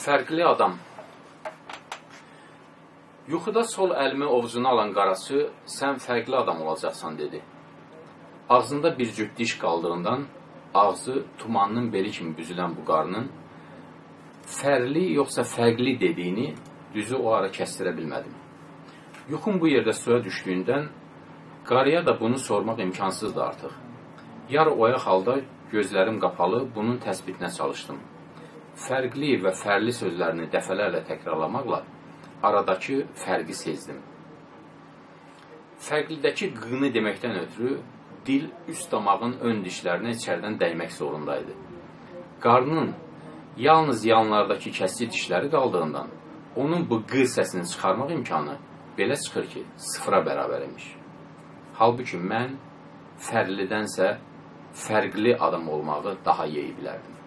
Fərqli adam. Yuxuda sol əlimi ovcuna alan qarası, sən fərqli adam olacaqsan, dedi. Ağzında bir cüt diş qaldığından, ağzı tumanının beli kimi büzülən bu qarının fərli yoxsa fərqli dediyini düzü o ara kəstirə bilmədim. Yuxum bu yerdə suya düşdüyündən qarıya da bunu sormaq imkansızdı artıq. Yarı oyaq halda gözlərim qapalı bunun təsbitinə çalışdım. Fərqli və fərli sözlərini dəfələrlə təkrarlamaqla aradakı fərqi sezdim. Fərqlidəki qını deməkdən ötürü dil üst damağın ön dişlərinə içərdən dəymək zorundaydı. Qarnın yalnız yanlardakı kəsici dişləri qaldığından onun bu q səsini çıxarmaq imkanı belə çıxır ki, sıfıra bərabər imiş. Halbuki mən fərqlidənsə fərqli adam olmağı daha yeyi bilərdim.